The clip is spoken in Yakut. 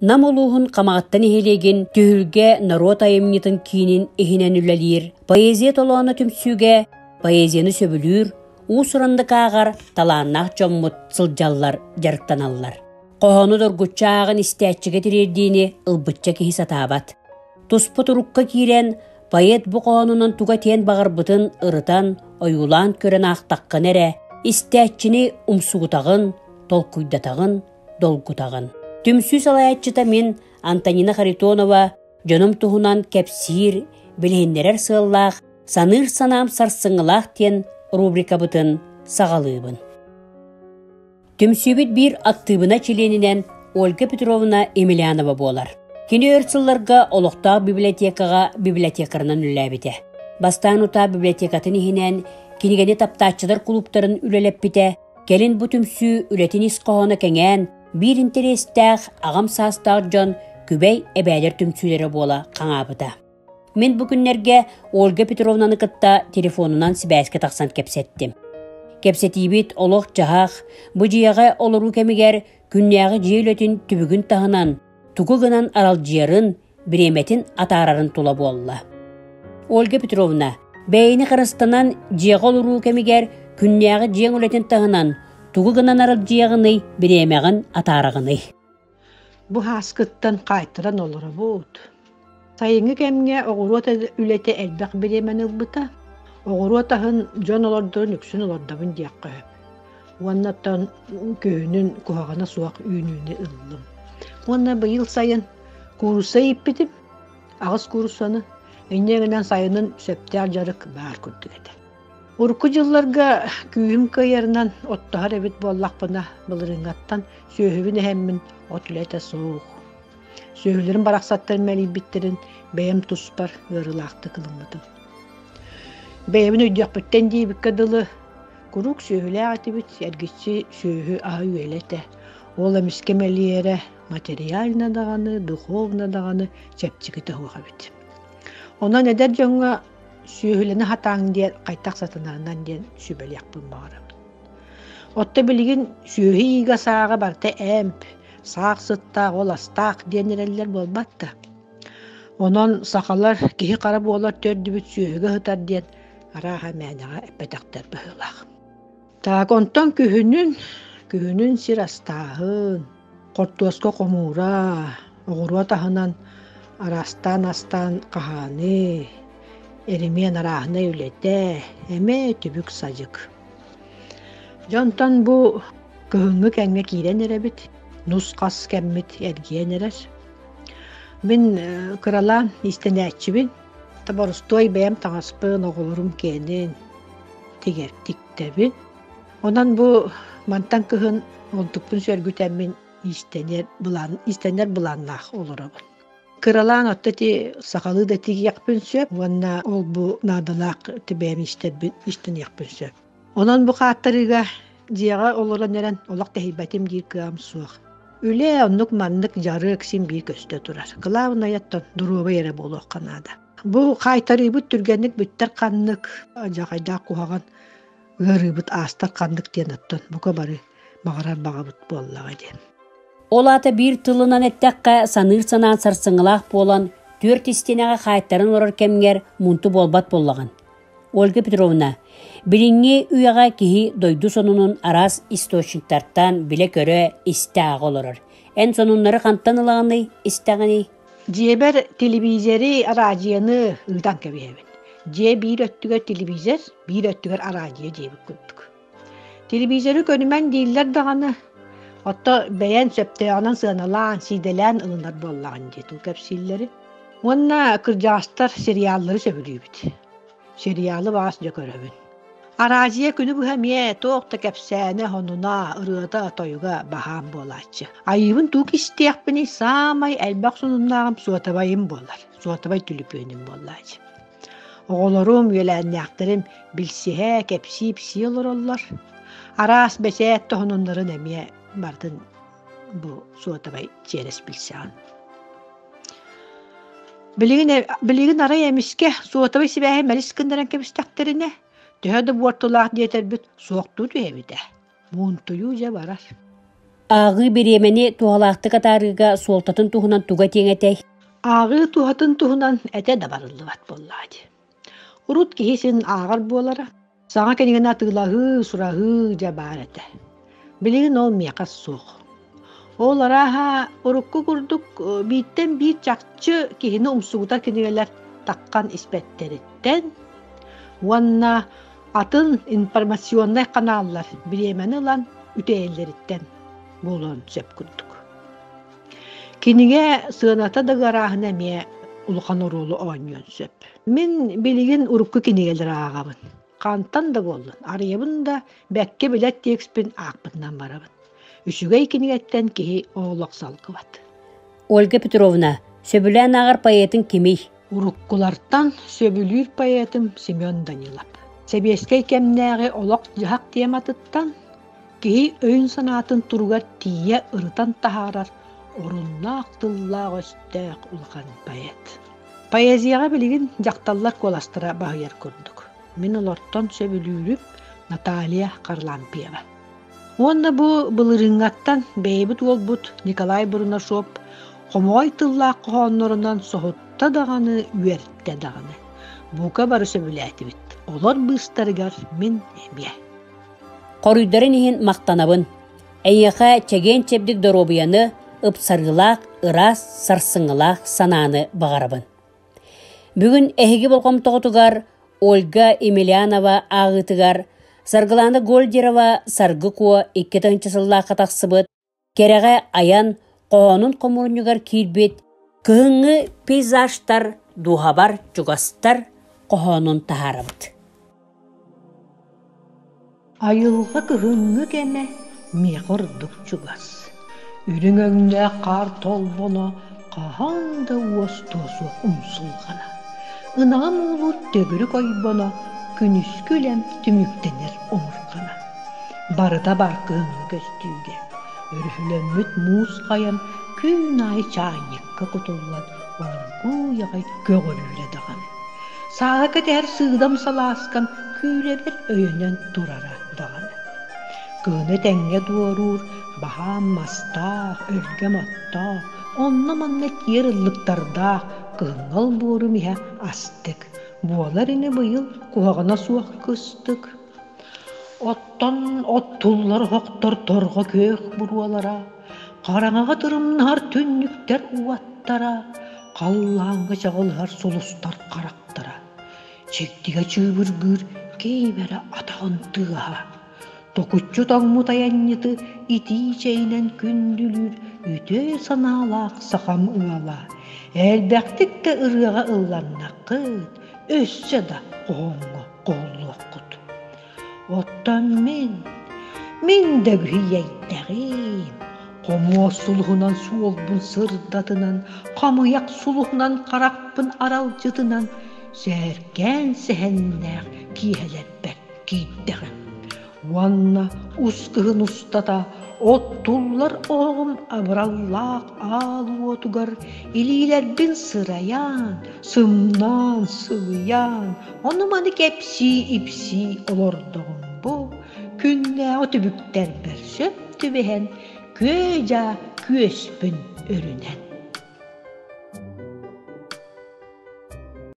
Нам улууһун Хамаҕатта нэһилиэгин Түһүлгэ норуот айымньытын киинин иһинэн үлэлиир Поэзия толооно түмсүүгэ поэзияны сөбүлүүр, уус-ураннык ааҕар талааннаах дьоммут сылдьаллар, дьарыктаналлар. Хоһоону доргуччу ааҕан истээччигэ тириэрдиини ылбычча киһи сатаабат. Туспа турукка киирэн, поэт бу хоһоонунан тугу этиэн баҕарбытын ырытан, ойуулаан көрөн аахтаххына эрэ, истээччини умсугутаҕын, толкуйдатаҕын, долгутаҕын. Түмсүү салайааччыта мин Антонина Харитонова дьонум туһунан кэпсиир, билиһиннэрэр сыаллаах «Саныыр санаам сарсыҥҥылаах» диэн рубрикабытын саҕалыыбын. Түмсүүбүт биир актыыбына чилиэнинэн Ольга Петровна Емельянова буолар. Кини өр сылларга олохтоох библиотекаҕа библиотекарынан үлэлээбитэ. Бастаан утаа библиотекатын иһинэн кинигэни таптааччылар кулууптарын үлэлэппитэ, Кэлин бу түмсүү үлэтин ис хоһооно кэҥээн, биир интэриэстээх, аҕам саастаах дьон Күбэй эбээлэр түмсүүлэрэ буола хаҥаабыта. Мин бу күннэргэ Ольга Петровнаны кытта телефонунан сибээскэ тахсан кэпсэттим. Кэпсэтиибит олох-дьаһах, бу дьиэҕэ олоруу кэмигэр күннээҕи дьиэ үлэтин түбүгүн таһынан тугу гынан аралдьыйарын, бириэмэтин атаарарын тула буолла. Ольга Петровна, бэйэни харыстанан дьиэҕэ олоруу кэмигэр күннээҕи дьиэҥ үлэтин таһынан тугу гынан аралдьыйаҕыный, бириэмэҕин атаараҕыный? Бу һааскыттан хаайтаран олоробут. Сайыҥҥы кэмҥэ оҕуруот үлэтэ элбэх бириэмэни ылбыта. Оҕуруот аһын дьон олордорун үксүн олордобун диэххэ сөп. Уонна оттон күһүнүн куһаҕана суох үүнүүнү ыллым. Уонна быйыл сайын Куурусса ииппитим, аҕыс кууруссаны, инньэ гынан сайынын сөптөөх дьарык баар курдук этэ. Урукку дьылларга күүһүм кыайарынан оттоһор эбит буоллахпына, былырыыҥҥаттан сүөһүбүн эһэммин от үлэтэ суох. Сүөһүлэрим барахсаттар мэлийбиттэрин бэйэм туспар ыарыылаахтык ылыммытым. Бэйэбин өйдүөхпүттэн диэбиккэ дылы, куруук сүөһүлээх этибит, эргиччи сүөһү аһа-үөлэ этэ. Ол эмискэ мэлийэрэ материально даҕаны, духовно даҕаны чэпчэкитэ суох эбит. Онон эдэр дьоҥҥо сүөһүлэни хатааҥ диэн хайтах сатанарынан диэн сүбэлиэхпин баҕарабын. Отто билигин сүөһү иигэ сааҕа барыта эмп, саах сыттаах, ол астаах диэн эрэллэр буолбат да. Онон сахалар киһи хара буолар төрдүбүт сүөһүгэ сытар диэн арааһа мээнэҕэ эппэтэхтэр быһыылаах. Так, онтон күһүнүн, күһүнүн сир астааһын, хортуоска хомуура, оҕуруот аһынан араастаан астаан хаһааныы, эримиэн арааһынай үлэтэ, эмиэ түбүк-садьык. Дьэ онтон бу кыһыҥҥы кэмҥэ киирэн эрэбит, нус-хас кэммит эргийэн эрэр. Мин кыралаан иистэнээччибин, борустуой бэйэм таҥаспын, оҕолорум киэнин тигэр тиктэбин. Онон бу мантан кыһын онтукпун сөргүтэммин иистэнэр былаан иистэнэр былааннаах олоробун. Кыралаан отто ити сахалыы да тигиэхпин сөп уонна ол-бу наадалаах бэйэм истэрбин истэниэхпин сөп. Онон бу хааттарыыга дьиэҕэ олорон эрэн олох тэһийбэтим диир кыаҕым суох. Үлэ оннук-маннык дьарык син биир көстө турар. Кылаабынайыттан доруобай эрэ буолуохха наада. Бу хаайтарыыбыт түргэнник бүттэр ханнык, дьаҕайдаах куһаҕан ыарыыбыт аастар ханнык диэн оттон бука бары баҕарар баҕабыт буоллаҕа диэн. Ол аата биир тылынан эттэххэ, саныыр санаан сарсыҥҥылаах буолан, түөрт истиэнэҕэ хаайтаран олорор кэмҥэр муунту буолбат буоллаҕын. Ольга Петровна, билиҥҥи үйэҕэ киһи дойду сонунун араас источниктартан билэ-көрө, истэ-ааҕа олорор. Эн сонуннары хантан ылаҕыный, истэҕиний? Дьиэбэр телевизори, араадьыйаны ыытан кэбиһэбин. Дьиэ биир өттүгэр телевизор, биир өттүгэр араадьыйа диэбит курдук. Телевизоры көрүмэҥ дииллэр даҕаны, отто бэйэн сөптөөҕүнэн сыаналаан, сиидэлээн ылынар буоллаҕын дии тыл кэпсииллэри. Уонна кырдьаҕастар сериаллары сөбүлүүбүт. Сериалы баҕас дьэ көрөбүн. Араадьыйа күнү быһа эмиэ туох да кэпсээнэ, сонуна, ырыата-тойуга баһаам буолааччы. Айыыбын тугу истиэхпиний саамай элбэх сонуннааҕым суотабайым буолар, суотабай түлүпүөнүм буоллааччы. Оҕолорум, үөлээннээхтэрим билсиһэ, кэпсии-ипсии олороллор. Араас бэчээт тоһунуннарын эмиэ барытын бу суотабай чиэрэс билсэҕин. Билигин, билигин арай эмискэ суотабай сибээһи мэлис гыннаран кэбистэхтэринэ, төһө да буортулаах диэтэрбит суохтуу түһэбит ээ. Муунтуйуу дьэ барар. Ааҕыы бириэмэни туһалаахтык атаарыыга суолтатын туһунан туга этиэҥ этэй? Ааҕыы туһатын туһунан этэ да барыллыбат буоллаҕа дии. Урут киһи син ааҕар буолара. Саҥа кинигэни атыылаһыы, сураһыы дьэ баар этэ. Билигин ол миэхэ суох. Ол арааһа урукку курдук бииртэн биир чахчы киһини умсугутар кинигэлэр таххан испэттэриттэн уонна атын информационнай ханааллар бириэмэни ылан үтэйэллэриттэн буолуон сөп курдук. Кинигэ сыаната да ыарааһына эмиэ улахан оруолу оонньуон сөп. Мин билигин урукку кинигэлэри ааҕабын. Хантан да буоллун, арыйабын да, бэккэ билэр текспин аахпытынан барабын. Үчүгэй кинигэттэн киһи олох салгыбат. Ольга Петровна, сөбүлээн ааҕар поэтыҥ кимий? Уруккулартан сөбүлүүр поэтым Семен Данилов. Сэбиэскэй кэмнээҕи олох-дьаһах тематыттан киһи өйүн-санаатын туругар тиийэ ырытан таһаарар оруннаах тыллаах-өстөөх улахан поэт. Поэзияҕа билигин дьахталлар куоластара баһыйар курдук. Мин олортон сөбүлүүрүм Наталья Харлампьева. Уонна бу былырыыҥҥаттан бэйэбит уолбут Николай Бурнашов хомоҕой тыллаах хоһооннорунан соһутта даҕаны, үөртэ даҕаны. Бука бары сөбүлээтибит. Олор быыстарыгар мин эмиэ. Хоруйдарын иһин махтанабын. Эйиэхэ чэгиэн-чэбдик доруобуйаны, ыпсарыылаах, ыраас, сарсыҥҥылаах санааны баҕарабын. Бүгүн эһиги болҕомтоҕутугар Ольга Емельянова ааҕыытыгар Саргылаана Гольдерова Саргы Куо 2000 сыллаахха тахсыбыт Кэрэҕэ айан хоһоонун хомуурунньугар киирбит Кыһыҥҥы пейзажтар дууһабар чугастар хоһоонун таһаарабыт. Айылҕа кыһыҥҥы кэмэ миэхэ ордук чугас. Үрүҥ өҥнөөх хаар толбоно хаһан да уостуо суох умсулҕана. Ынаҕым уулуур төгүрүк ойбоно күнүскү үлэм түмүктэнэр омурҕана. Барыта баар кыһыҥҥы көстүүгэ. Өрүһүлэммит муус хайан күн аайы чаанньыкка кутуллан оргууй аҕай көҕүрүүрэ даҕаны. Сааһы кэтэһэр сыыдам салааскам күүлэбэр өйөнөн турара даҕаны. Кыһыны тэҥҥэ туоруур баһаам мастаах, өлгөм оттоох, онно-манна киэр ыллыктардаах кыһыҥҥы олбуорум иһэ астык. Буолар ини быйыл куһаҕана суох кыстык. Оттон оттуллар оһохтор торҕо күөх буруолара, хараҥаҕа тырымнаһар түннүктэр уоттара, халлааҥҥа чаҕылыһар сулустар харахтара, чигдигэ чыыбыргыыр ким эрэ атаҕын тыаһа, токуччу тоҥмут айанньыты итии чэйинэн күндүлүүр үтүө санаалаах сахам ыала, элбэхтик да ырыаҕа ылланнаххыт, өссө да хоһооҥҥо хоһуллуоххут. Оттон мин, мин да үһүйэйдэҕим, хомуос сулуһунан суолбун сырдатынан, хамыйах сулуһунан харахпын аралдьытынан, сээркээн сэһэннээх киэһэлэрбэр киирдэҕим. Уонна ус кыһын устата оттуллар оһоҕум абыраллаах аал уотугар илиилэрбин сырайан, сымнаан, сылыйан, ону-маны кэпсии-ипсии олордоҕум бу күннээҕи түбүктэрбэр сөп түбэһэн күө-дьаа күөспүн өрүнэн.